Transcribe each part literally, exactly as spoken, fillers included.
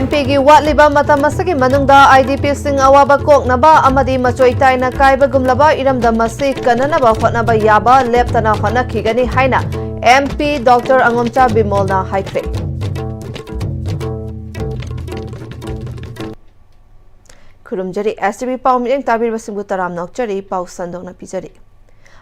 ꯄꯤꯒꯤ ꯋꯥꯠꯂꯤꯕ ꯃꯇꯝ ꯑꯁꯤꯒꯤ ꯃꯅꯨꯡꯗ IDPꯁꯤꯡ ꯑꯋꯥꯕ ꯀꯣꯛꯅꯕ ꯑꯃꯗꯤ ꯃꯆꯣꯏ ꯇꯥꯏꯅ ꯀꯥꯏꯕꯒꯨꯝꯂꯕ ꯏꯔꯝꯗꯝ ꯑꯁꯤ ꯀꯟꯅꯅꯕ ꯍꯣꯠꯅꯕ ꯌꯥꯕ ꯂꯦꯞꯇꯅ ꯍꯣꯠꯅꯈꯤꯒꯅꯤ ꯍꯥꯏꯅ MP Doctor ꯑꯉꯣꯝꯆꯥ ꯕꯤꯃꯣꯜꯅ ꯍꯥꯏꯈ꯭ꯔꯦ꯫ ꯈꯨꯔꯨꯝꯖꯔꯤ꯫ STV ꯄꯥꯎ ꯃꯤꯠꯌꯦꯡ ꯇꯥꯕꯤꯔꯤꯕꯁꯤꯡꯕꯨ ꯇꯔꯥꯝꯅ ꯑꯣꯛꯆꯔꯤ꯫ ꯄꯥꯎ ꯁꯟꯗꯣꯛꯅ ꯄꯤꯖꯔꯤ꯫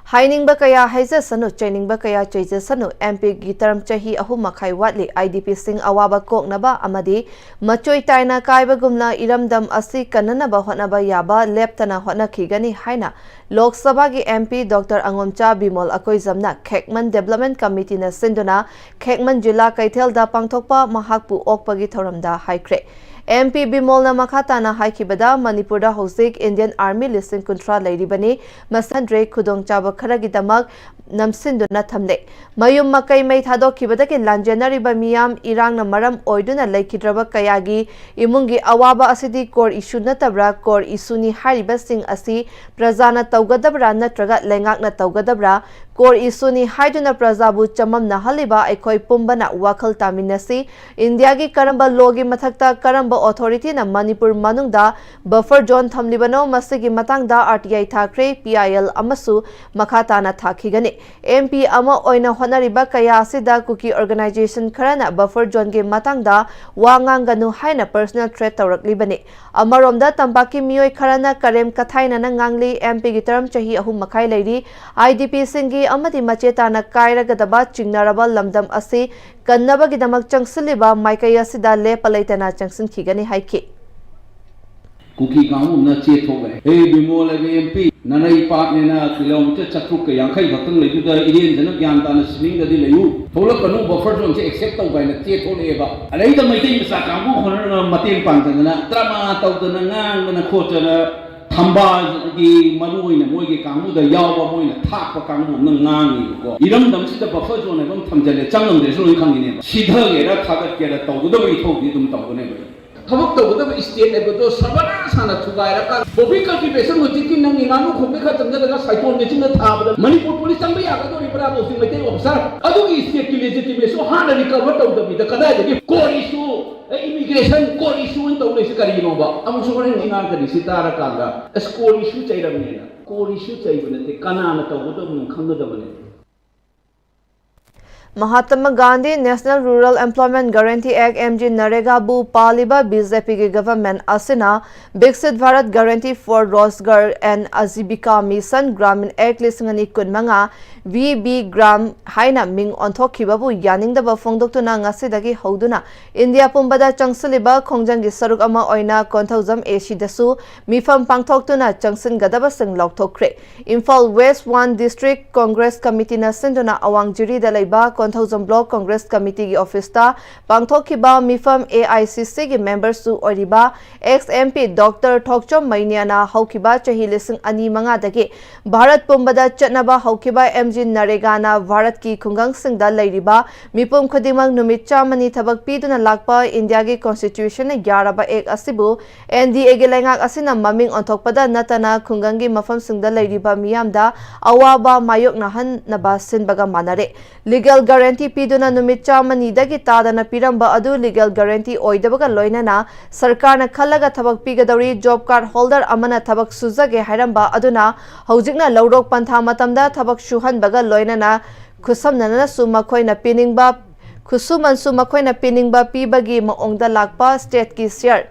ꯍꯥꯏꯅꯤꯡꯕ ꯀꯌꯥ ꯍꯥꯏꯖꯁꯅꯨ, ꯆꯩꯅꯤꯡꯕ ꯀꯌꯥ ꯆꯩꯖꯁꯅꯨ, MPꯒꯤ term ꯆꯍꯤ ꯑꯍꯨꯝ ꯃꯈꯥꯏ ꯋꯥꯠꯂꯤ꯫ IDPꯁꯤꯡ ꯑꯋꯥꯕ ꯀꯣꯛꯅꯕ ꯑꯃꯗꯤ ꯃꯆꯣꯏ ꯇꯥꯏꯅ ꯀꯥꯏꯕꯒꯨꯝꯅ ꯏꯔꯝꯗꯝ ꯑꯁꯤ ꯀꯟꯅꯅꯕ ꯍꯣꯠꯅꯕ ꯌꯥꯕ ꯂꯦꯞꯇꯅ ꯍꯣꯠꯅꯈꯤꯒꯅꯤ ꯍꯥꯏꯅ ꯂꯣꯛ ꯁꯚꯥꯒꯤ MP Doctor ꯑꯉꯣꯝꯆꯥ ꯕꯤꯃꯣꯜ ꯑꯀꯣꯏꯖꯝꯅ ꯈꯦꯛꯃꯟ Development Committeeꯅ ꯁꯤꯟꯗꯨꯅ ꯈꯦꯛꯃꯟ ꯖꯤꯂꯥ ꯀꯩꯊꯦꯜꯗ ꯄꯥꯡꯊꯣꯛꯄ ꯃꯍꯥꯛꯄꯨ ꯑꯣꯛꯄꯒꯤ ꯊꯧꯔꯝꯗ ꯍꯥꯏꯈ꯭ꯔꯦ꯫ MP ꯕꯤꯃꯣꯜꯅ ꯃꯈꯥ ꯇꯥꯅ ꯍꯥꯏꯈꯤꯕꯗ, ꯃꯅꯤꯄꯨꯔꯗ ꯍꯧꯖꯤꯛ Indian Army ꯂꯤꯁꯤꯡ ꯀꯨꯟꯊ꯭ꯔꯥ ꯂꯩꯔꯤꯕꯅꯤ, ꯃꯁꯤꯟꯗ꯭ꯔꯦ ꯈꯨꯗꯣꯡꯆꯥꯕ ꯈꯔꯒꯤꯗꯃꯛ ꯅꯝꯁꯤꯟꯗꯨꯅ ꯊꯝꯂꯦ꯫ ꯃꯌꯨꯝ ꯃꯀꯩ ꯃꯩ ꯊꯥꯗꯣꯛꯈꯤꯕꯗꯒꯤ ꯂꯥꯟꯖꯦꯟꯅꯔꯤꯕ ꯃꯤꯌꯥꯝ, ꯏꯔꯥꯡꯅ ꯃꯔꯝ ꯑꯣꯏꯗꯨꯅ ꯂꯩꯈꯤꯗ꯭ꯔꯕ ꯀꯌꯥꯒꯤ ꯏꯃꯨꯡꯒꯤ ꯑꯋꯥꯕ ꯑꯁꯤꯗꯤ core issue ꯅꯠꯇꯕ꯭ꯔꯥ? Core issueꯅꯤ ꯍꯥꯏꯔꯤꯕꯁꯤꯡ ꯑꯁꯤ ꯄ꯭ꯔꯖꯥꯅ ꯇꯧꯒꯗꯕ꯭ꯔꯥ ꯅꯠꯇ꯭ꯔꯒ ꯂꯩꯉꯥꯛꯅ ꯇꯧꯒꯗꯕ꯭ꯔꯥ? Core issueꯅꯤ ꯍꯥꯏꯗꯨꯅ ꯄ꯭ꯔꯖꯥꯕꯨ ꯆꯃꯝꯅꯍꯜꯂꯤꯕ ꯑꯩꯈꯣꯏ ꯄꯨꯝꯕꯅ ꯋꯥꯈꯜ ꯇꯥꯃꯤꯟꯅꯁꯤ꯫ ꯏꯟꯗꯤꯌꯥꯒꯤ ꯀꯔꯝꯕ lawꯒꯤ ꯃꯊꯛꯇ ꯀꯔꯝꯕ authorityꯅ ꯃꯅꯤꯄꯨꯔ ꯃꯅꯨꯡꯗ buffer zone ꯊꯝꯂꯤꯕꯅꯣ? ꯃꯁꯤꯒꯤ ꯃꯇꯥꯡꯗ RTI ꯊꯥꯈ꯭ꯔꯦ, PIL ꯑꯃꯁꯨ ꯃꯈꯥ ꯇꯥꯅ ꯊꯥꯈꯤꯒꯅꯤ꯫ MP ꯑꯃ ꯑꯣꯏꯅ ꯍꯣꯠꯅꯔꯤꯕ ꯀꯌꯥ ꯑꯁꯤꯗ ꯀꯨꯀꯤ organization ꯈꯔꯅ buffer zoneꯒꯤ ꯃꯇꯥꯡꯗ ꯋꯥ ꯉꯥꯡꯒꯅꯨ ꯍꯥꯏꯅ personal threat ꯇꯧꯔꯛꯂꯤꯕꯅꯤ꯫ ꯑꯃꯔꯣꯝꯗ ꯇꯝꯄꯥꯛꯀꯤ ꯃꯤꯑꯣꯏ ꯈꯔꯅ ꯀꯔꯦꯝ ꯀꯊꯥꯏꯅꯅ ꯉꯥꯡꯂꯤ, MPꯒꯤ term ꯆꯍꯤ ꯑꯍꯨꯝ ꯃꯈꯥꯏ ꯂꯩꯔꯤ, IDPꯁꯤꯡꯒꯤ ꯑꯃꯗꯤ ꯃꯆꯦ ꯇꯥꯅ ꯀꯥꯏꯔꯒꯗꯕ ꯆꯤꯡꯅꯔꯕ ꯂꯝꯗꯝ ꯑꯁꯤ ꯀꯟꯅꯕꯒꯤꯗꯃꯛ ꯆꯪꯁꯤꯜꯂꯤꯕ ꯃꯥꯏꯀꯩ ꯑꯁꯤꯗ ꯂꯦꯞꯄ ꯂꯩꯇꯅ ꯆꯪꯁꯤꯟꯈꯤꯒꯅꯤ ꯍꯥꯏꯈꯤ꯫ ꯀꯨꯀꯤ ꯀꯥꯡꯕꯨꯅ ꯆꯦꯊꯣꯛꯂꯦ꯫ "ꯍꯦ ꯕꯤꯃꯣꯜ ꯑꯦꯝ ꯄꯤ, ꯅꯅꯩ ꯄꯥꯛꯅꯦꯅ ꯀꯤꯂꯣꯃꯤꯇꯔ ꯆꯥꯇ꯭ꯔꯨꯛꯀ ꯌꯥꯡꯈꯩ ꯈꯛꯇꯪ ꯂꯩꯗꯨꯗ ꯏꯔꯦꯟꯖꯅ ꯒ꯭ꯌꯥꯟ ꯇꯥꯅ ꯁꯤꯅꯤꯡꯗꯗꯤ ꯂꯩꯌꯨ꯫ ꯊꯣꯛꯂꯛꯀꯅꯨ, buffer zoneꯁꯦ accept ꯇꯧꯕ" ꯍꯥꯏꯅ ꯆꯦꯊꯣꯛꯂꯛꯑꯦꯕ꯫ ꯑꯗꯩꯗ ꯃꯩꯇꯩ ꯃꯆꯥ ꯀꯥꯡꯕꯨ ꯈꯔꯅ ꯃꯇꯦꯡ ꯄꯥꯡꯗꯅ drama ꯇꯧꯗꯅ ꯉꯥꯡꯗꯅ ꯈꯣꯠꯇꯅ ꯊꯝꯕꯥꯜꯒꯤ ꯃꯔꯨ ꯑꯣꯏꯅ ꯃꯣꯏꯒꯤ ꯀꯥꯡꯕꯨꯗ ꯌꯥꯎꯕ ꯃꯣꯏꯅ ꯊꯥꯛꯄ ꯀꯥꯡꯕꯨ ꯑꯃꯅ ꯉꯥꯡꯉꯤꯕꯀꯣ꯫ ꯏꯔꯝꯗꯝꯁꯤꯗ buffer zone ꯍꯥꯏꯕ ꯑꯃ ꯊꯝꯖꯜꯂꯦ, ꯆꯪꯉꯝꯗ꯭ꯔꯦꯁꯨ ꯂꯣꯏ ꯈꯪꯉꯤꯅꯦꯕ꯫ ꯁꯤꯊꯒꯦꯔꯥ ꯊꯥꯒꯠꯀꯦꯔꯥ ꯇꯧꯒꯗꯕ ꯏꯊꯧꯗꯤ ꯑꯗꯨꯝ ꯇꯧꯒꯅꯦꯕ꯫ ꯊꯕꯛ ꯇꯧꯒꯗꯕ state ꯍꯥꯏꯕꯗꯣ ꯁꯔꯕꯅꯥꯁ ꯁꯥꯅ ꯊꯨꯒꯥꯏꯔꯀꯥꯟꯗ, ꯕꯣꯕꯤ cultivation ꯍꯧꯖꯤꯛꯇꯤ ꯅꯪꯒꯤ ꯉꯥꯅꯨ ꯈꯣꯡꯕꯩ ꯈꯔ ꯆꯪꯁꯤꯜꯂꯒ ꯁꯥꯏꯇꯣꯟ ꯃꯦꯆꯤꯟꯗ ꯊꯥꯕꯗ ꯃꯅꯤꯄꯨꯔ police ꯆꯪꯕ ꯌꯥꯒꯗꯧꯔꯤꯕ꯭ꯔꯥ ꯍꯧꯖꯤꯛ ꯃꯩꯇꯩ officer? ꯑꯗꯨꯒꯤ stateꯀꯤ legitimacyꯁꯨ ꯍꯥꯟꯅ recover ꯇꯧꯗꯕꯤꯗ ꯀꯗꯥꯏꯗꯒꯤ core issue ꯑꯦ, ꯏꯃꯤꯒ꯭ꯔꯦꯁꯟ ꯀꯣꯔꯠ ꯏꯁꯨ ꯑꯣꯏꯅ ꯇꯧ ꯂꯩꯁꯤ ꯀꯔꯤꯒꯤꯅꯣꯕ? ꯑꯃꯨꯛꯁꯨ ꯍꯣꯔꯦꯟ ꯉꯥꯡꯒꯅꯤ ꯁꯤ ꯇꯥꯔꯀꯥꯟꯗ, ꯑꯁ, ꯀꯣꯔꯠ ꯏꯁꯨ ꯆꯩꯔꯝꯃꯦꯅ꯫ ꯀꯣꯔꯠ ꯏꯁꯨ ꯆꯩꯕ ꯅꯠꯇꯦ, ꯀꯅꯥꯅ ꯇꯧꯒꯗꯕꯅꯣ ꯈꯪꯒꯗꯕꯅꯤ꯫ ꯃꯍꯥꯇꯃꯥ Gandhi National Rural Employment Guarantee Act, M G ꯅꯔꯦꯒꯥꯕꯨ ꯄꯥꯜꯂꯤꯕ B J P ꯒꯤ government ꯑꯁꯤꯅ Viksit Bharat Guarantee for Rozgar and Ajibika Mission Gramin Act ꯂꯤꯁꯤꯡ ꯑꯅꯤ ꯀꯨꯟꯃꯉꯥ, V B ꯒ꯭ꯔꯥꯝ ꯍꯥꯏꯅ ꯃꯤꯡ ꯑꯣꯟꯊꯣꯛꯈꯤꯕꯕꯨ ꯌꯥꯅꯤꯡꯗꯕ ꯐꯣꯡꯗꯣꯛꯇꯨꯅ ꯉꯁꯤꯗꯒꯤ ꯍꯧꯗꯨꯅ ꯏꯟꯗꯤꯌꯥ ꯄꯨꯝꯕꯗ ꯆꯪꯁꯤꯜꯂꯤꯕ ꯈꯣꯡꯖꯪꯒꯤ ꯁꯔꯨꯛ ꯑꯃ ꯑꯣꯏꯅ ꯀꯣꯟꯊꯧꯖꯝ A Cꯗꯁꯨ ꯃꯤꯐꯝ ꯄꯥꯡꯊꯣꯛꯇꯨꯅ ꯆꯪꯁꯤꯟꯒꯗꯕꯁꯤꯡ ꯂꯥꯎꯊꯣꯛꯈ꯭ꯔꯦ꯫ Imphal West One District Congress Committeeꯅ ꯁꯤꯟꯗꯨꯅ ꯑꯋꯥꯡ ꯖꯤꯔꯤꯗ ꯂꯩꯕ ꯀꯣꯟꯊꯧꯖꯝ Block Congress Committeeꯒꯤ officeꯇ ꯄꯥꯡꯊꯣꯛꯈꯤꯕ ꯃꯤꯐꯝ A I C Cꯒꯤ memberꯁꯨ ꯑꯣꯏꯔꯤꯕ ex M P Doctor ꯊꯣꯛꯆꯣꯝ ꯃꯩꯅꯤꯌꯥꯅ ꯍꯧꯈꯤꯕ ꯆꯍꯤ ꯂꯤꯁꯤꯡ ꯑꯅꯤ ꯃꯉꯥꯗꯒꯤ ꯚꯥꯔꯠ ꯄꯨꯝꯕꯗ ꯆꯠꯅꯕ ꯍꯧꯈꯤꯕ M G ꯅꯔꯦꯒꯥꯅ ꯚꯥꯔꯠꯀꯤ ꯈꯨꯡꯒꯪꯁꯤꯡꯗ ꯂꯩꯔꯤꯕ ꯃꯤꯄꯨꯝ ꯈꯨꯗꯤꯡꯃꯛ ꯅꯨꯃꯤꯠ ꯆꯥꯝꯃꯅꯤ ꯊꯕꯛ ꯄꯤꯗꯨꯅ ꯂꯥꯛꯄ ꯏꯟꯗꯤꯌꯥꯒꯤ constitutionꯅ ꯌꯥꯔꯕ act ꯑꯁꯤꯕꯨ N D Aꯒꯤ ꯂꯩꯉꯥꯛ ꯑꯁꯤꯅ ꯃꯃꯤꯡ ꯑꯣꯟꯊꯣꯛꯄꯗ ꯅꯠꯇꯅ ꯈꯨꯡꯒꯪꯒꯤ ꯃꯐꯝꯁꯤꯡꯗ ꯂꯩꯔꯤꯕ ꯃꯤꯌꯥꯝꯗ ꯑꯋꯥꯕ ꯃꯥꯌꯣꯛꯅꯍꯟꯅꯕ ꯁꯤꯟꯕꯒ ꯃꯥꯟꯅꯔꯦ꯫ Legal guarantee ꯄꯤꯗꯨꯅ ꯅꯨꯃꯤꯠ ꯆꯥꯝꯃꯅꯤꯗꯒꯤ ꯇꯥꯗꯅ ꯄꯤꯔꯝꯕ ꯑꯗꯨ legal guarantee ꯑꯣꯏꯗꯕꯒ ꯂꯣꯏꯅꯅ ꯁꯔꯀꯥꯔꯅ ꯈꯜꯂꯒ ꯊꯕꯛ ꯄꯤꯒꯗꯧꯔꯤ꯫ Job card holder ꯑꯃꯅ ꯊꯕꯛ ꯁꯨꯖꯒꯦ ꯍꯥꯏꯔꯝꯕ ꯑꯗꯨꯅ ꯍꯧꯖꯤꯛꯅ ꯂꯧꯔꯣꯛ ꯄꯟꯊꯥ ꯃꯇꯝꯗ ꯊꯕꯛ ꯁꯨꯍꯟꯕꯒ ꯂꯣꯏꯅꯅ ꯈꯨꯠꯁꯝꯅꯅꯁꯨ ꯃꯈꯣꯏꯅ ꯄꯤꯅꯤꯡꯕ, ꯈꯨꯠꯁꯨꯃꯟꯁꯨ ꯃꯈꯣꯏꯅ ꯄꯤꯅꯤꯡꯕ ꯄꯤꯕꯒꯤ ꯃꯑꯣꯡꯗ ꯂꯥꯛꯄ stateꯀꯤ share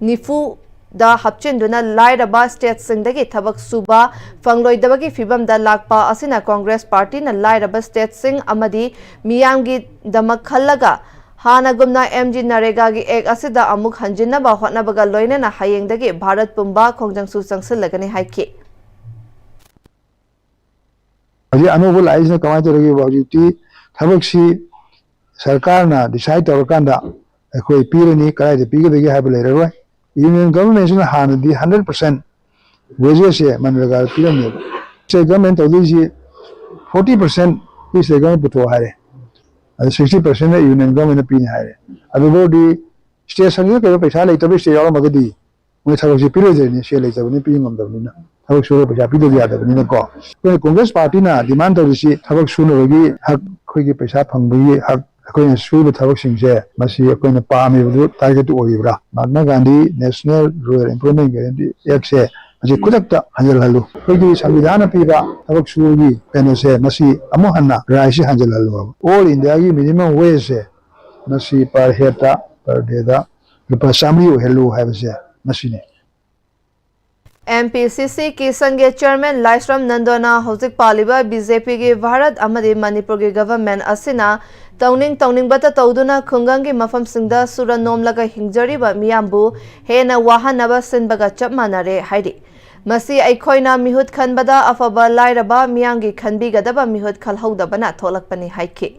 ꯅꯤꯐꯨꯗ ꯍꯥꯞꯆꯤꯟꯗꯨꯅ ꯂꯥꯏꯔꯕ stateꯁꯤꯡꯗꯒꯤ ꯊꯕꯛ ꯁꯨꯕ ꯐꯪꯂꯣꯏꯗꯕꯒꯤ ꯐꯤꯕꯝꯗ ꯂꯥꯛꯄ ꯑꯁꯤꯅ Congress partyꯅ ꯂꯥꯏꯔꯕ stateꯁꯤꯡ ꯑꯃꯗꯤ ꯃꯤꯌꯥꯝꯒꯤꯗꯃꯛ ꯈꯜꯂꯒ ꯍꯥꯟꯅꯒꯨꯝꯅ M G ꯅꯔꯦꯒꯥꯒꯤ act ꯑꯁꯤꯗ ꯑꯃꯨꯛ ꯍꯟꯖꯤꯟꯅꯕ ꯍꯣꯠꯅꯕꯒ ꯂꯣꯏꯅꯅ ꯍꯌꯦꯡꯗꯒꯤ ꯚꯥꯔꯠ ꯄꯨꯝꯕ ꯈꯣꯡꯖꯪꯁꯨ ꯆꯪꯁꯤꯜꯂꯒꯅꯤ ꯍꯥꯏꯈꯤ꯫ ꯍꯧꯖꯤꯛ ꯑꯅꯧꯕ ꯂꯥꯛꯏꯁꯤꯅ ꯀꯃꯥꯏꯅ ꯇꯧꯔꯒꯦꯕ? ꯍꯧꯖꯤꯛꯇꯤ ꯊꯕꯛꯁꯤ ꯁꯔꯀꯥꯔꯅ decide ꯇꯧꯔꯀꯥꯟꯗ ꯑꯩꯈꯣꯏ ꯄꯤꯔꯅꯤ, ꯀꯗꯥꯏꯗ ꯄꯤꯒꯗꯒꯦ ꯍꯥꯏꯕ ꯂꯩꯔꯔꯣꯏ꯫ Union governmentꯁꯤꯅ ꯍꯥꯟꯅꯗꯤ hundred percent wagesꯁꯦ ꯃꯟꯔꯦꯒꯥꯗ ꯄꯤꯔꯝꯃꯦꯕ꯫ State government ꯇꯧꯗꯣꯏꯁꯤ forty percent state government ꯄꯨꯊꯣꯛꯑꯣ ꯍꯥꯏꯔꯦ, ꯑꯗꯨ sixty percentꯅ union governmentꯅ ꯄꯤꯅꯤ ꯍꯥꯏꯔꯦ꯫ ꯑꯗꯨꯐꯥꯎꯗꯤ state ꯁꯪꯁꯤꯅ ꯀꯩꯅꯣ ꯄꯩꯁꯥ ꯂꯩꯇꯕ state ꯌꯥꯎꯔꯝꯃꯒꯗꯤ ꯃꯣꯏ ꯊꯕꯛꯁꯤ ꯄꯤꯔꯣꯏꯗꯣꯏꯅꯤ, ꯁꯦꯜ ꯂꯩꯇꯕꯅꯤ, ꯄꯤ ꯉꯝꯗꯕꯅꯤꯅ꯫ ꯊꯕꯛ ꯁꯨꯔꯒ ꯄꯩꯁꯥ ꯄꯤꯗꯕ ꯌꯥꯗꯕꯅꯤꯅꯀꯣ꯫ ꯑꯩꯈꯣꯏꯅ Congress partyꯅ demand ꯇꯧꯔꯤꯁꯤ ꯊꯕꯛ ꯁꯨꯅꯕꯒꯤ ꯍꯛ, ꯑꯩꯈꯣꯏꯒꯤ ꯄꯩꯁꯥ ꯐꯪꯕꯒꯤ ꯍꯛ, ꯑꯩꯈꯣꯏꯅ ꯁꯨꯔꯤꯕ ꯊꯕꯛꯁꯤꯡꯁꯦ ꯃꯁꯤ ꯑꯩꯈꯣꯏꯅ ꯄꯥꯝꯃꯤꯕꯗꯨ target ꯇꯨ ꯑꯣꯏꯔꯤꯕ꯭ꯔꯥ? Mahatma Gandhi National Rural Employment Guarantee Act ꯁꯦ ꯃꯁꯤ ꯈꯨꯗꯛꯇ ꯍꯟꯖꯤꯜꯍꯜꯂꯨ꯫ ꯑꯩꯈꯣꯏꯒꯤ ꯁꯪꯕꯤꯙꯥꯟꯅ ꯄꯤꯕ ꯊꯕꯛ ꯁꯨꯕꯒꯤ ꯀꯩꯅꯣꯁꯦ ꯃꯁꯤ ꯑꯃꯨꯛ ꯍꯟꯅ rise ꯁꯤ ꯍꯟꯖꯤꯜꯍꯜꯂꯨ ꯍꯥꯏꯕ꯫ All India ꯒꯤ minimum wage ꯁꯦ ꯃꯁꯤ per head ꯇ, per day ꯗ ꯂꯨꯄꯥ ꯆꯥꯃꯔꯤ ꯑꯣꯏꯍꯜꯂꯨ ꯍꯥꯏꯕꯁꯦ ꯃꯁꯤꯅꯤ꯫ ꯑꯦꯝ ꯄꯤ ꯁꯤ ꯁꯤ ꯀꯤꯁꯟꯒꯤ chairman ꯂꯥꯏꯁ꯭ꯔꯝ ꯅꯟꯗꯣꯅ ꯍꯧꯖꯤꯛ ꯄꯥꯜꯂꯤꯕ ꯕꯤ ꯖꯦ ꯄꯤꯒꯤ ꯚꯥꯔꯠ ꯑꯃꯗꯤ ꯃꯅꯤꯄꯨꯔꯒꯤ government ꯑꯁꯤꯅ ꯇꯧꯅꯤꯡ ꯇꯧꯅꯤꯡꯕꯇ ꯇꯧꯗꯨꯅ ꯈꯨꯡꯒꯪꯒꯤ ꯃꯐꯝꯁꯤꯡꯗ ꯁꯨꯔ ꯅꯣꯝꯂꯒ ꯍꯤꯡꯖꯔꯤꯕ ꯃꯤꯌꯥꯝꯕꯨ ꯍꯦꯟꯅ ꯋꯥꯍꯟꯅꯕ ꯁꯤꯟꯕꯒ ꯆꯞ ꯃꯥꯟꯅꯔꯦ ꯍꯥꯏꯔꯤ꯫ ꯃꯁꯤ ꯑꯩꯈꯣꯏꯅ ꯃꯤꯍꯨꯠ ꯈꯟꯕꯗ ꯑꯐꯕ ꯂꯥꯏꯔꯕ ꯃꯤꯌꯥꯝꯒꯤ ꯈꯟꯕꯤꯒꯗꯕ ꯃꯤꯍꯨꯠ ꯈꯜꯍꯧꯗꯕꯅ ꯊꯣꯛꯂꯛꯄꯅꯤ ꯍꯥꯏꯈꯤ꯫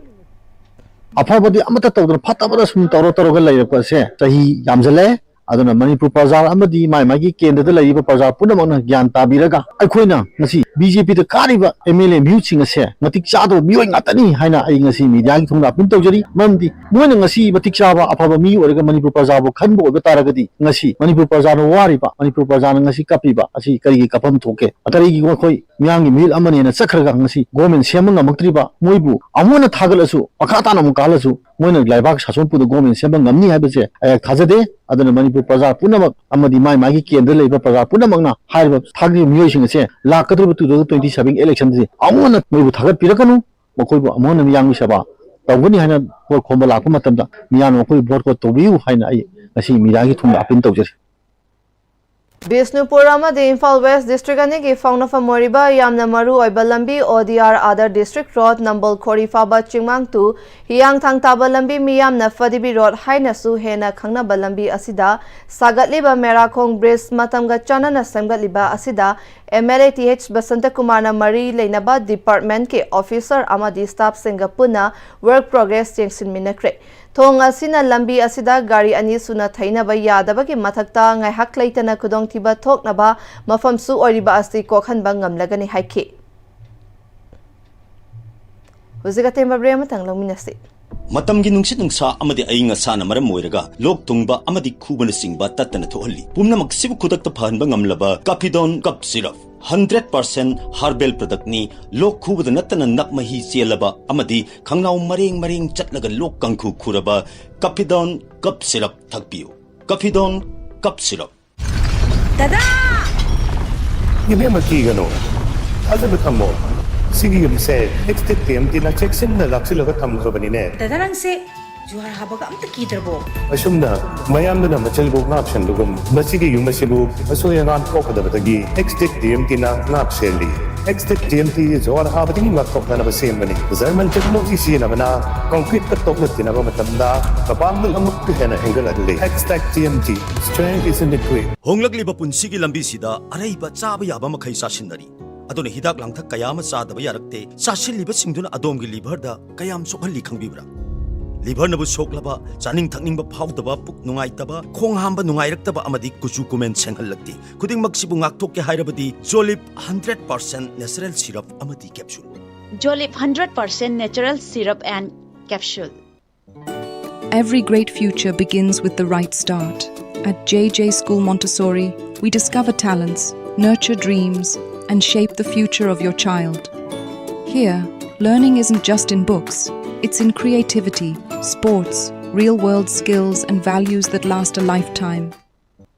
ꯑꯐꯕꯗꯤ ꯑꯃꯠꯇ ꯇꯧꯗꯅ ꯐꯠꯇꯕꯗ ꯁꯨꯝ ꯇꯧꯔ ꯇꯧꯔꯒ ꯂꯩꯔꯛꯄ ꯑꯁꯦ ꯆꯍꯤ ꯌꯥꯝꯁꯤꯜꯂꯛꯑꯦ꯫ ꯑꯗꯨꯅ ꯃꯅꯤꯄꯨꯔ ꯄ꯭ꯔꯖꯥ ꯑꯃꯗꯤ ꯃꯥꯏ ꯃꯥꯏꯒꯤ ꯀꯦꯟꯗ꯭ꯔꯗ ꯂꯩꯔꯤꯕ ꯄ꯭ꯔꯖꯥ ꯄꯨꯝꯅꯃꯛꯅ ꯒ꯭ꯌꯥꯟ ꯇꯥꯕꯤꯔꯒ ꯑꯩꯈꯣꯏꯅ ꯉꯁꯤ ꯕꯤ ꯖꯦ ꯄꯤꯗ ꯀꯥꯔꯤꯕ ꯑꯦꯝ ꯑꯦꯜ ꯑꯦ ꯃꯤꯍꯨꯠꯁꯤꯡ ꯑꯁꯦ ꯃꯇꯤꯛ ꯆꯥꯗꯕ ꯃꯤꯑꯣꯏ ꯉꯥꯛꯇꯅꯤ ꯍꯥꯏꯅ ꯑꯩ ꯉꯁꯤ ꯃꯤꯗꯤꯌꯥꯒꯤ ꯊꯣꯡꯗ ꯑꯄꯤꯜ ꯇꯧꯖꯔꯤ꯫ ꯃꯔꯝꯗꯤ ꯃꯣꯏꯅ ꯉꯁꯤ ꯃꯇꯤꯛ ꯆꯥꯕ ꯑꯐꯕ ꯃꯤ ꯑꯣꯏꯔꯒ ꯃꯅꯤꯄꯨꯔ ꯄ꯭ꯔꯖꯥꯕꯨ ꯈꯟꯕ ꯑꯣꯏꯕ ꯇꯥꯔꯒꯗꯤ ꯉꯁꯤ ꯃꯅꯤꯄꯨꯔ ꯄ꯭ꯔꯖꯥꯅ ꯋꯥꯔꯤꯕ, ꯃꯅꯤꯄꯨꯔ ꯄ꯭ꯔꯖꯥꯅ ꯉꯁꯤ ꯀꯞꯄꯤꯕ ꯑꯁꯤ ꯀꯔꯤꯒꯤ ꯀꯞꯐꯝ ꯊꯣꯛꯀꯦ? ꯀꯔꯤꯒꯤ ꯃꯈꯣꯏ ꯃꯤꯌꯥꯝꯒꯤ ꯃꯤꯍꯨꯠ ꯑꯃꯅꯦꯅ ꯆꯠꯈ꯭ꯔꯒ ꯉꯁꯤ ꯒꯣꯔꯃꯦꯟ ꯁꯦꯝꯕ ꯉꯝꯃꯛꯇ꯭ꯔꯤꯕ ꯃꯣꯏꯕꯨ ꯑꯃꯨꯛ ꯍꯟꯅ ꯊꯥꯒꯠꯂꯁꯨ, ꯃꯈꯥ ꯇꯥꯅ ꯑꯃꯨꯛ ꯀꯥꯍꯜꯂꯁꯨ ꯃꯣꯏꯅ ꯂꯩꯕꯥꯛ ꯁꯥꯁꯣꯟ ꯄꯨꯗ ꯒꯣꯔꯃꯦꯟ ꯁꯦꯝꯕ ꯉꯝꯅꯤ ꯍꯥꯏꯕꯁꯦ ꯑꯩꯍꯥꯛ ꯊꯥꯖꯗꯦ꯫ ꯑꯗꯨꯅ ꯃꯅꯤꯄꯨꯔ ꯄ꯭ꯔꯖꯥ ꯄꯨꯝꯅꯃꯛ ꯑꯃꯗꯤ ꯃꯥꯏ ꯃꯥꯒꯤ ꯀꯦꯟꯗ꯭ꯔꯗ ꯂꯩꯕ ꯄ꯭ꯔꯖꯥ ꯄꯨꯝꯅꯃꯛꯅ ꯍꯥꯏꯔꯤꯕ ꯊꯥꯒꯠꯂꯤꯕ ꯃꯤꯑꯣꯏꯁꯤꯡ ꯑꯁꯦ ꯂꯥꯛꯀꯗꯧꯔꯤꯕ two thousand twenty seven election ꯁꯤ ꯑꯃꯨꯛ ꯍꯟꯅ ꯃꯣꯏꯕꯨ ꯊꯥꯒꯠꯄꯤꯔꯛꯀꯅꯨ, ꯃꯈꯣꯏꯕꯨ ꯑꯃꯨꯛ ꯍꯟꯅ ꯃꯤꯌꯥꯝꯒꯤ ꯁꯦꯕꯥ ꯇꯧꯒꯅꯤ ꯍꯥꯏꯅ ꯚꯣꯠ ꯈꯣꯝꯕ ꯂꯥꯛꯄ ꯃꯇꯝꯗ ꯃꯤꯌꯥꯝꯅ ꯃꯈꯣꯏꯕꯨ ꯚꯣꯠ ꯀꯣꯠ ꯇꯧꯕꯤꯌꯨ ꯍꯥꯏꯅ ꯑꯩ ꯉꯁꯤ ꯃꯤꯗꯤꯌꯥꯒꯤ ꯊꯣꯡꯗ ꯑꯄꯤꯜ ꯇꯧꯖꯔꯤ꯫ ꯕꯤꯁꯅꯨꯄꯨꯔ ꯑꯃꯗꯤ ꯏꯝꯐꯥꯜ ꯋꯦꯁ ꯗꯤꯁꯇ꯭ꯔꯤꯛ ꯑꯅꯤꯒꯤ ꯐꯥꯎꯅꯐꯝ ꯑꯣꯏꯔꯤꯕ ꯌꯥꯝꯅ ꯃꯔꯨ ꯑꯣꯏꯕ ꯂꯝꯕꯤ ꯑꯣ D R other district road ꯅꯝꯕꯣꯜ ꯈꯣꯔꯤ ꯐꯥꯎꯕ ꯆꯤꯡꯃꯥꯡ ꯇꯨ ꯍꯤꯌꯥꯡꯊꯥꯡ ꯇꯥꯕ ꯂꯝꯕꯤ, ꯃꯤꯌꯥꯝꯅ ꯐꯗꯤꯕꯤ ꯔꯣꯗ ꯍꯥꯏꯅꯁꯨ ꯍꯦꯟꯅ ꯈꯪꯅꯕ ꯂꯝꯕꯤ ꯑꯁꯤꯗ ꯁꯥꯒꯠꯂꯤꯕ ꯃꯦꯔꯥꯈꯣꯡ ꯕ꯭ꯔꯤꯖ ꯃꯇꯝꯒ ꯆꯥꯟꯅꯅ ꯁꯦꯝꯒꯠꯂꯤꯕ ꯑꯁꯤꯗ M L A T H ꯕꯁꯟꯇꯀꯨꯃꯥꯔꯅ ꯃꯔꯤ ꯂꯩꯅꯕ ꯗꯤꯄꯥꯔꯠꯃꯦꯟꯠꯀꯤ ꯑꯣꯐꯤꯁꯔ ꯑꯃꯗꯤ ꯁ꯭ꯇꯥꯐꯁꯤꯡꯒ ꯄꯨꯟꯅ ꯋꯥꯔꯛ ꯄ꯭ꯔꯣꯒ꯭ꯔꯦꯁ ꯌꯦꯡꯁꯤꯟꯃꯤꯟꯅꯈ꯭ꯔꯦ꯫ ꯊꯣꯡ ꯑꯁꯤꯅ ꯂꯝꯕꯤ ꯑꯁꯤꯗ ꯒꯥꯔꯤ ꯑꯅꯤ ꯁꯨꯅ ꯊꯩꯅꯕ ꯌꯥꯗꯕꯒꯤ ꯃꯊꯛꯇ ꯉꯥꯏꯍꯥꯛ ꯂꯩꯇꯅ ꯈꯨꯗꯣꯡꯊꯤꯕ ꯊꯣꯛꯅꯕ ꯃꯐꯝꯁꯨ ꯑꯣꯏꯔꯤꯕ ꯑꯁꯤ ꯀꯣꯛꯍꯟꯕ ꯉꯝꯂꯒꯅꯤ ꯍꯥꯏꯈꯤ꯫ ꯍꯧꯖꯤꯛ ꯑꯇꯦꯟꯕ ꯕ꯭ꯔꯦꯛ ꯑꯃꯇꯪ ꯂꯧꯃꯤꯟꯅꯁꯤ꯫ ꯃꯇꯝꯒꯤ ꯅꯨꯡꯁꯤꯠ ꯅꯨꯡꯁꯥ ꯑꯃꯗꯤ ꯑꯏꯪ ꯑꯁꯥꯅ ꯃꯔꯝ ꯑꯣꯏꯔꯒ ꯂꯣꯛ ꯊꯨꯡꯕ ꯑꯃꯗꯤ ꯈꯨꯕꯅꯆꯤꯡꯕ ꯇꯠꯇꯅ ꯊꯣꯛꯍꯜꯂꯤ꯫ ꯄꯨꯝꯅꯃꯛꯁꯤꯕꯨ ꯈꯨꯗꯛꯇ ꯐꯍꯟꯕ ꯉꯝꯂꯕ ꯀꯥꯐꯤꯗꯣꯟ cough syrup. Hundred percent herbal ꯄ꯭ꯔꯗꯛꯅꯤ꯫ ꯂꯣꯛ ꯈꯨꯕꯗ ꯅꯠꯇꯅ ꯅꯞ ꯃꯍꯤ ꯆꯦꯜꯂꯕ ꯑꯃꯗꯤ ꯈꯪꯅꯥꯎ ꯃꯔꯦꯡ ꯃꯔꯦꯡ ꯆꯠꯂꯒ ꯂꯣꯛ ꯀꯥꯡꯈꯨ ꯈꯨꯔꯕ ꯀꯐꯤꯗꯣꯟ ꯀꯞ ꯁꯤꯔꯞ ꯊꯛꯄꯤꯌꯨ꯫ ꯀꯐꯤꯗꯣꯟ ꯀꯞ ꯁꯤꯔꯞ꯫ ꯗꯗꯥ! ꯏꯕꯦꯝꯃ, ꯀꯤꯒꯅꯨ, ꯊꯥꯖꯕ ꯊꯝꯃꯣ꯫ ꯁꯤꯒꯤ ꯌꯨꯝꯁꯦ ꯑꯦꯛꯁꯇꯦꯛ ꯇꯤ ꯑꯦꯝ ꯇꯤꯅ ꯆꯦꯛꯁꯤꯟꯅ ꯂꯥꯛꯁꯤꯜꯂꯒ ꯊꯝꯈ꯭ꯔꯕꯅꯤꯅꯦ꯫ ꯗꯗꯥ, ꯅꯪꯁꯦ ꯖꯨꯍꯥꯔ ꯍꯥꯕꯒ ꯑꯝꯇ ꯀꯤꯗ꯭ꯔꯕꯣ? ꯑꯁꯨꯝꯅ ꯃꯌꯥꯝꯗꯨꯅ ꯃꯆꯤꯜꯕꯨ ꯉꯥꯛꯁꯦꯟꯕꯒꯨꯝ, ꯃꯁꯤꯒꯤ ꯌꯨꯝ ꯑꯁꯤꯕꯨ ꯑꯁꯣꯏ ꯑꯉꯥꯝ ꯊꯣꯛꯀꯗꯕꯗꯒꯤ ꯑꯦꯛꯁꯇꯦꯛ ꯇꯤ ꯑꯦꯝ ꯇꯤꯅ ꯉꯥꯛ ꯁꯦꯜꯂꯤ꯫ ꯑꯦꯛꯁꯇꯦꯛ ꯇꯤ ꯑꯦꯝ ꯇꯤ ꯖꯨꯍꯥꯔ ꯍꯥꯕꯗꯒꯤ ꯉꯥꯛꯊꯣꯛꯅꯅꯕ ꯁꯦꯝꯕꯅꯤ꯫ ꯖꯔꯃꯟ ꯇꯦꯛꯅꯣꯂꯣꯖꯤ ꯁꯤꯖꯤꯟꯅꯕꯅ ꯀꯪꯀ꯭ꯔꯤꯠꯇ ꯇꯣꯛꯅ ꯇꯤꯟꯅꯕ ꯃꯇꯝꯗ ꯃꯄꯥꯡꯒꯜ ꯑꯃꯨꯛꯀ ꯍꯦꯟꯅ ꯍꯦꯟꯒꯠꯍꯜꯂꯤ꯫ Xtech T M T, strength is in the grit. ꯍꯣꯡꯂꯛꯂꯤꯕ ꯄꯨꯟꯁꯤꯒꯤ ꯂꯝꯕꯤꯁꯤꯗ ꯑꯔꯩꯕ ꯆꯥꯕ ꯌꯥꯕ ꯃꯈꯩ ꯆꯥꯁꯤꯟꯅꯔꯤ꯫ ꯑꯗꯨꯅ ꯍꯤꯗꯥꯛ ꯂꯥꯡꯊꯛ ꯀꯌꯥ ꯑꯃ ꯆꯥꯗꯕ ꯌꯥꯔꯛꯇꯦ꯫ ꯆꯥꯁꯤꯜꯂꯤꯕꯁꯤꯡꯗꯨꯅ ꯑꯗꯣꯝꯒꯤ ꯂꯤꯚꯔꯗ ꯀꯌꯥꯝ ꯁꯣꯛꯍꯜꯂꯤ ꯈꯪꯕꯤꯕ꯭ꯔꯥ? ꯂꯤꯚꯔꯅꯕꯨ ꯁꯣꯛꯂꯕ, ꯆꯥꯅꯤꯡ ꯊꯛꯅꯤꯡꯕ ꯐꯥꯎꯗꯕ, ꯄꯨꯛ ꯅꯨꯡꯉꯥꯏꯇꯕ, ꯈꯣꯡ ꯍꯥꯝꯕ ꯅꯨꯡꯉꯥꯏꯔꯛꯇꯕ ꯑꯃꯗꯤ ꯀꯨꯆꯨ ꯀꯨꯃꯦꯟ ꯁꯦꯡꯍꯜꯂꯛꯇꯦ꯫ ꯈꯨꯗꯤꯡꯃꯛꯁꯤꯕꯨ ꯉꯥꯛꯊꯣꯛꯀꯦ ꯍꯥꯏꯔꯕꯗꯤ ꯖꯣꯂꯤꯞ ꯍꯟꯗ꯭ꯔꯦꯠ ꯄꯥꯔꯁꯦꯟ ꯅꯦꯆꯔꯦꯜ ꯁꯤꯔꯞ ꯑꯃꯗꯤ capsule. Jolip hundred percent natural syrup and capsule. Every great future begins with the right start. At J J School Montessori, we discover talents, nurture dreams, and shape the future of your child. Here, learning isn't just in books, it's in creativity, sports, real world skills, and values that last a lifetime.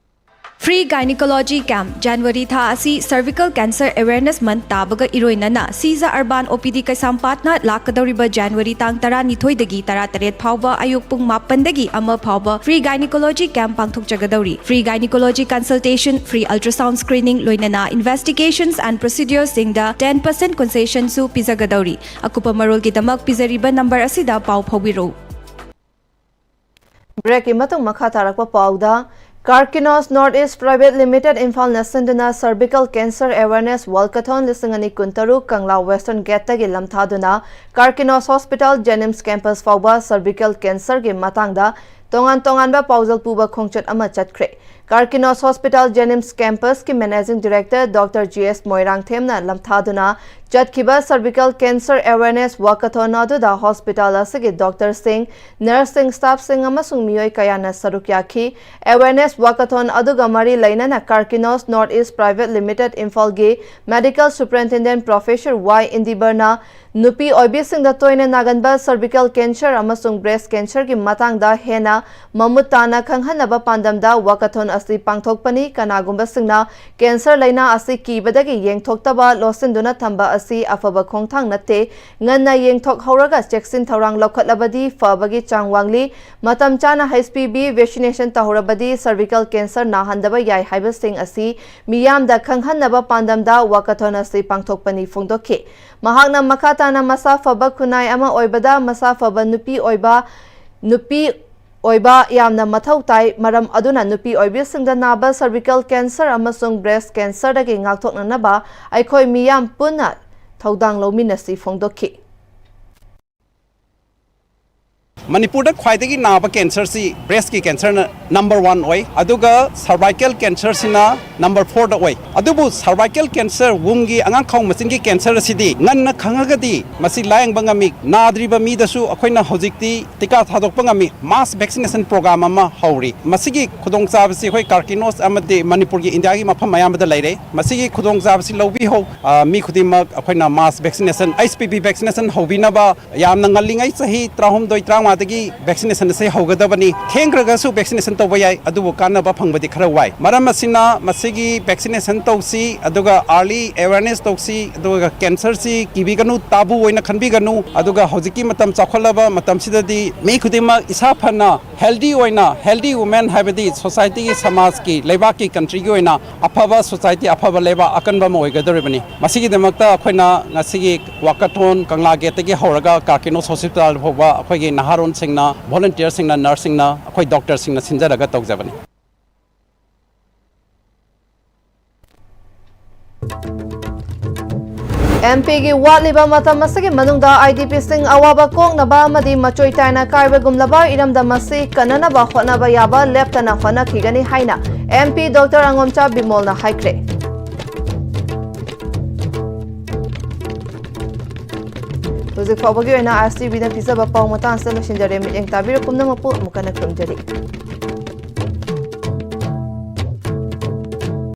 Free Gynecology Camp, January ꯊꯥ ꯑꯁꯤ Cervical Cancer Awareness Month ꯇꯥꯕꯒ ꯏꯔꯣꯏꯅꯅ ꯁꯤꯖ urban O P ꯗꯤ ꯀꯩꯁꯥꯝꯄꯥꯠꯅ ꯂꯥꯛꯀꯗꯧꯔꯤꯕ January ꯇꯥꯡ ꯇꯔꯥꯅꯤꯊꯣꯏꯗꯒꯤ ꯇꯔꯥꯇꯔꯦꯠ ꯐꯥꯎꯕ ꯑꯌꯨꯛ ꯄꯨꯡ ꯃꯥꯄꯟꯗꯒꯤ ꯑꯃ ꯐꯥꯎꯕ Free Gynecology Camp ꯄꯥꯡꯊꯣꯛꯆꯒꯗꯧꯔꯤ꯫ Free Gynecology Consultation, Free Ultrasound Screening ꯂꯣꯏꯅꯅ Investigations and Procedures ꯁꯤꯡꯗ ten percent concession ꯁꯨ ꯄꯤꯖꯒꯗꯧꯔꯤ꯫ ꯑꯀꯨꯞꯄ ꯃꯔꯣꯜꯒꯤꯗꯃꯛ ꯄꯤꯖꯔꯤꯕ ꯅꯝꯕꯔ ꯑꯁꯤꯗ ꯄꯥꯎ ꯐꯥꯎꯕꯤꯔꯛꯎ꯫ ꯕ꯭ꯔꯦꯛꯀꯤ ꯃꯇꯨꯡ ꯃꯈꯥ ꯇꯥꯔꯛꯄ ꯄꯥꯎꯗ, Carkinos North East Private Limited ꯏꯝꯐꯥꯜꯅ ꯁꯤꯟꯗꯨꯅ Cervical Cancer Awareness Walkathon ꯂꯤꯁꯤꯡ ꯑꯅꯤ ꯀꯨꯟꯇꯔꯨꯛ ꯀꯪꯂꯥ Western Gateꯇꯒꯤ ꯂꯝꯊꯥꯗꯨꯅ Carkinos Hospital, JNIMS Campus ꯐꯥꯎꯕ cervical cancerꯒꯤ ꯃꯇꯥꯡꯗ ꯇꯣꯉꯥꯟ ꯇꯣꯉꯥꯟꯕ ꯄꯥꯎꯖꯦꯜ ꯄꯨꯕ ꯈꯣꯡꯆꯠ ꯑꯃ ꯆꯠꯈ꯭ꯔꯦ꯫ ꯀꯥꯔꯀꯤꯅꯣꯁ ꯍꯣꯁꯄꯤꯇꯥꯜ ꯖꯦꯅꯤꯝꯁ ꯀꯦꯝꯄꯁꯀꯤ ꯃꯦꯅꯦꯖꯤꯡ ꯗꯤꯔꯦꯛꯇꯔ ꯗꯣꯛꯇꯔ ꯖꯤ ꯑꯦꯁ ꯃꯣꯏꯔꯥꯡꯊꯦꯝꯅ ꯂꯝꯊꯥꯗꯨꯅ ꯆꯠꯈꯤꯕ ꯁꯔꯚꯤꯀꯦꯜ ꯀꯦꯟꯁꯔ ꯑꯦꯋꯦꯔꯅꯦꯁ ꯋꯥꯀꯊꯣꯟ ꯑꯗꯨꯗ ꯍꯣꯁꯄꯤꯇꯥꯜ ꯑꯁꯤꯒꯤ ꯗꯣꯛꯇꯔꯁꯤꯡ, ꯅꯔꯁꯁꯤꯡ, ꯁ꯭ꯇꯥꯐꯁꯤꯡ ꯑꯃꯁꯨꯡ ꯃꯤꯑꯣꯏ ꯀꯌꯥꯅ ꯁꯔꯨꯛ ꯌꯥꯈꯤ꯫ ꯑꯦꯋꯦꯔꯅꯦꯁ ꯋꯥꯀꯊꯣꯟ ꯑꯗꯨꯒ ꯃꯔꯤ ꯂꯩꯅꯅ ꯀꯥꯔꯀꯤꯅꯣꯁ ꯅꯣꯔꯠ ꯏꯁ ꯄ꯭ꯔꯥꯏꯚꯦꯠ ꯂꯤꯃꯤꯇꯦꯗ ꯏꯝꯐꯥꯜꯒꯤ ꯃꯦꯗꯤꯀꯦꯜ ꯁꯨꯄꯔꯤꯟꯇꯦꯟꯗꯦꯟꯠ ꯄ꯭ꯔꯣꯐꯦꯁꯔ ꯋꯥꯏ ꯏꯟꯗꯤꯕꯔꯅ ꯅꯨꯄꯤ ꯑꯣꯏꯕꯤꯁꯤꯡꯗ ꯇꯣꯏꯅ ꯅꯥꯒꯟꯕ ꯁꯔꯚꯤꯀꯦꯜ ꯀꯦꯟꯁꯔ ꯑꯃꯁꯨꯡ ꯕ꯭ꯔꯦꯁ ꯀꯦꯟꯁꯔꯒꯤ ꯃꯇꯥꯡꯗ ꯍꯦꯟꯅ ꯃꯃꯨꯠ ꯇꯥꯅ ꯈꯪꯍꯟꯅꯕ ꯄꯥꯟꯗꯝꯗ ꯋꯥꯀꯊꯣꯟ ꯑꯁꯤ ꯄꯥꯡꯊꯣꯛꯄꯅꯤ꯫ ꯀꯅꯥꯒꯨꯝꯕꯁꯤꯡꯅ ꯀꯦꯟꯁꯔ ꯂꯩꯅꯥ ꯑꯁꯤ ꯀꯤꯕꯗꯒꯤ ꯌꯦꯡꯊꯣꯛꯇꯕ ꯂꯣꯠꯁꯤꯟꯗꯨꯅ ꯊꯝꯕ ꯑꯁꯤ ꯑꯐꯕ ꯈꯣꯡꯊꯥꯡ ꯅꯠꯇꯦ꯫ ꯉꯟꯅ ꯌꯦꯡꯊꯣꯛꯍꯧꯔꯒ ꯆꯦꯛꯁꯤꯟ ꯊꯧꯔꯥꯡ ꯂꯧꯈꯠꯂꯕꯗꯤ ꯐꯕꯒꯤ ꯆꯥꯡ ꯋꯥꯡꯂꯤ꯫ ꯃꯇꯝ ꯆꯥꯅ ꯍꯩꯆ ꯄꯤ ꯚꯤ ꯚꯦꯛꯁꯤꯅꯦꯁꯟ ꯇꯧꯍꯧꯔꯕꯗꯤ ꯁꯔꯚꯤꯀꯦꯜ ꯀꯦꯟꯁꯔ ꯅꯥꯍꯟꯗꯕ ꯌꯥꯏ ꯍꯥꯏꯕꯁꯤꯡ ꯑꯁꯤ ꯃꯤꯌꯥꯝꯗ ꯈꯪꯍꯟꯅꯕ ꯄꯥꯟꯗꯝꯗ ꯋꯥꯀꯊꯣꯟ ꯑꯁꯤ ꯄꯥꯡꯊꯣꯛꯄꯅꯤ ꯐꯣꯡꯗꯣꯛꯈꯤ꯫ ꯃꯍꯥꯛꯅ ꯃꯈꯥ ꯇꯥꯅ ꯃꯁꯥ ꯐꯕ ꯈꯨꯟꯅꯥꯏ ꯑꯃ ꯑꯣꯏꯕꯗ ꯃꯁꯥ ꯐꯕ ꯅꯨꯄꯤ ꯑꯣꯏꯕ, ꯅꯨꯄꯤ ꯑꯣꯏꯕ ꯌꯥꯝꯅ ꯃꯊꯧ ꯇꯥꯏ꯫ ꯃꯔꯝ ꯑꯗꯨꯅ ꯅꯨꯄꯤ ꯑꯣꯏꯕꯤꯁꯤꯡꯗ ꯅꯥꯕ ꯁꯔꯚꯤꯀꯦꯜ ꯀꯦꯟꯁꯔ ꯑꯃꯁꯨꯡ ꯕ꯭ꯔꯦꯁ ꯀꯦꯟꯁꯔꯗꯒꯤ ꯉꯥꯛꯊꯣꯛꯅꯅꯕ ꯑꯩꯈꯣꯏ ꯃꯤꯌꯥꯝ ꯄꯨꯟꯅ ꯊꯧꯗꯥꯡ ꯂꯧꯃꯤꯟꯅꯁꯤ ꯐꯣꯡꯗꯣꯛꯈꯤ꯫ ꯃꯅꯤꯄꯨꯔꯗ ꯈ꯭ꯋꯥꯏꯗꯒꯤ ꯅꯥꯕ ꯀꯦꯟꯁꯔꯁꯤ ꯕ꯭ꯔꯦꯁꯀꯤ ꯀꯦꯟꯁꯔꯅ ꯅꯝꯕꯔ ꯋꯥꯟ ꯑꯣꯏ, ꯑꯗꯨꯒ ꯁꯔꯚꯥꯏꯀꯦꯜ ꯀꯦꯟꯁꯔꯁꯤꯅ ꯅꯝꯕꯔ ꯐꯣꯔꯗ ꯑꯣꯏ꯫ ꯑꯗꯨꯕꯨ ꯁꯔꯚꯥꯏꯀꯦꯜ ꯀꯦꯟꯁꯔ, ꯋꯨꯝꯒꯤ ꯑꯉꯥꯡꯈꯥꯎ ꯃꯆꯤꯟꯒꯤ ꯀꯦꯟꯁꯔ ꯑꯁꯤꯗꯤ ꯉꯟꯅ ꯈꯪꯉꯒꯗꯤ ꯃꯁꯤ ꯂꯥꯌꯦꯡꯕ ꯉꯝꯃꯤ꯫ ꯅꯥꯗ꯭ꯔꯤꯕ ꯃꯤꯗꯁꯨ ꯑꯩꯈꯣꯏꯅ ꯍꯧꯖꯤꯛꯇꯤ ꯇꯤꯀꯥ ꯊꯥꯗꯣꯛꯄ ꯉꯝꯃꯤ꯫ ꯃꯥꯁ ꯚꯦꯛꯁꯤꯅꯦꯁꯟ ꯄ꯭ꯔꯣꯒ꯭ꯔꯥꯝ ꯑꯃ ꯍꯧꯔꯤ꯫ ꯃꯁꯤꯒꯤ ꯈꯨꯗꯣꯡꯆꯥꯕꯁꯤ ꯑꯩꯈꯣꯏ ꯀꯥꯔꯀꯤꯅꯣꯁ ꯑꯃꯗꯤ ꯃꯅꯤꯄꯨꯔꯒꯤ, ꯏꯟꯗꯤꯌꯥꯒꯤ ꯃꯐꯝ ꯑꯌꯥꯝꯕꯗ ꯂꯩꯔꯦ꯫ ꯃꯁꯤꯒꯤ ꯈꯨꯗꯣꯡꯆꯥꯕꯁꯤ ꯂꯧꯕꯤꯍꯧ꯫ ꯑ, ꯃꯤ ꯈꯨꯗꯤꯡꯃꯛ ꯑꯩꯈꯣꯏꯅ mass vaccination, H P V vaccination ꯍꯧꯕꯤꯅꯕ ꯌꯥꯝꯅ ꯉꯜꯂꯤꯉꯩ ꯆꯍꯤ ꯇꯔꯥꯍꯨꯝꯗꯣꯏ, ꯇꯔꯥꯃꯉꯥꯗꯒꯤ ꯚꯦꯛꯁꯤꯅꯦꯁꯟ ꯑꯁꯤ ꯍꯧꯒꯗꯕꯅꯤ꯫ ꯊꯦꯡꯈ꯭ꯔꯒꯁꯨ ꯚꯦꯛꯁꯤꯅꯦꯁꯟ ꯇꯧꯕ ꯌꯥꯏ, ꯑꯗꯨꯕꯨ ꯀꯥꯟꯅꯕ ꯐꯪꯕꯗꯤ ꯈꯔ ꯋꯥꯏ꯫ ꯃꯔꯝ ꯑꯁꯤꯅ ꯃꯁꯤꯒꯤ ꯚꯦꯛꯁꯤꯅꯦꯁꯟ ꯇꯧꯁꯤ, ꯑꯗꯨꯒ ꯑꯥꯔꯂꯤ ꯑꯦꯋꯦꯔꯅꯦꯁ ꯇꯧꯁꯤ, ꯑꯗꯨꯒ ꯀꯦꯟꯁꯔꯁꯤ ꯀꯤꯕꯤꯒꯅꯨ, ꯇꯥꯕꯨ ꯑꯣꯏꯅ ꯈꯟꯕꯤꯒꯅꯨ꯫ ꯑꯗꯨꯒ ꯍꯧꯖꯤꯛꯀꯤ ꯃꯇꯝ ꯆꯥꯎꯈꯠꯂꯕ ꯃꯇꯝꯁꯤꯗꯗꯤ ꯃꯤ ꯈꯨꯗꯤꯡꯃꯛ ꯏꯁꯥ ꯐꯅ, ꯍꯦꯜꯗꯤ ꯑꯣꯏꯅ, ꯍꯦꯜꯗꯤ ꯋꯨꯃꯦꯟ ꯍꯥꯏꯕꯗꯤ ꯁꯣꯁꯥꯏꯇꯤꯒꯤ, ꯁꯃꯥꯖꯀꯤ, ꯂꯩꯕꯥꯛꯀꯤ, ꯀꯟꯇ꯭ꯔꯤꯒꯤ ꯑꯣꯏꯅ ꯑꯐꯕ ꯁꯣꯁꯥꯏꯇꯤ, ꯑꯐꯕ ꯂꯩꯕꯥꯛ ꯑꯀꯟꯕ ꯑꯃ ꯑꯣꯏꯒꯗꯧꯔꯤꯕꯅꯤ꯫ ꯃꯁꯤꯒꯤꯗꯃꯛꯇ ꯑꯩꯈꯣꯏꯅ ꯉꯁꯤꯒꯤ ꯋꯥꯀꯊꯣꯟ ꯀꯪꯂꯥ ꯒꯦꯠꯇꯒꯤ ꯍꯧꯔꯒ ꯀꯥꯔꯀꯤꯅꯣꯁ ꯍꯣꯁꯄꯤꯇꯥꯜ ꯐꯥꯎꯕ ꯑꯩꯈꯣꯏꯒꯤ ꯅꯍꯥꯔꯣꯟꯁꯤꯡꯅ, ꯚꯣꯂꯨꯟꯇꯤꯌꯔꯁꯤꯡꯅ, ꯅꯔꯁꯁꯤꯡꯅ, ꯑꯩꯈꯣꯏ ꯗꯣꯛꯇꯔꯁꯤꯡꯅ ꯁꯤꯟꯖꯔꯒ ꯇꯧꯖꯕꯅꯤ꯫ ꯑꯦꯝ ꯄꯤꯒꯤ ꯋꯥꯠꯂꯤꯕ ꯃꯇꯝ ꯑꯁꯤꯒꯤ ꯃꯅꯨꯡꯗ ꯑꯥꯏ ꯗꯤ ꯄꯤꯁꯤꯡ ꯑꯋꯥꯕ ꯀꯣꯛꯅꯕ ꯑꯃꯗꯤ ꯃꯆꯣꯏ ꯇꯥꯏꯅ ꯀꯥꯏꯕꯒꯨꯝꯂꯕ ꯏꯔꯝꯗꯝ ꯑꯁꯤ ꯀꯟꯅꯅꯕ ꯍꯣꯠꯅꯕ ꯌꯥꯕ ꯂꯦꯞꯇꯅ ꯍꯣꯠꯅꯈꯤꯒꯅꯤ ꯍꯥꯏꯅ ꯑꯦꯝ ꯄꯤ ꯗꯣꯛꯇꯔ ꯑꯉꯣꯝꯆꯥ ꯕꯤꯃꯣꯜꯅ ꯍꯥꯏꯈ꯭ꯔꯦ꯫ ꯍꯧꯖꯤꯛ ꯐꯥꯎꯕꯒꯤ ꯑꯣꯏꯅ ꯑꯥꯏ ꯑꯦꯁ ꯇꯤ ꯚꯤꯅ ꯄꯤꯖꯕ ꯄꯥꯎ ꯃꯇꯥꯡ ꯑꯁꯤꯗ ꯂꯣꯏꯁꯤꯟꯖꯔꯦ꯫ ꯃꯤꯠꯌꯦꯡ ꯇꯥꯕꯤꯔ ꯄꯨꯝꯅꯃꯛꯄꯨ ꯑꯃꯨꯛ ꯍꯟꯅ ꯈꯨꯔꯨꯝꯖꯔꯤ꯫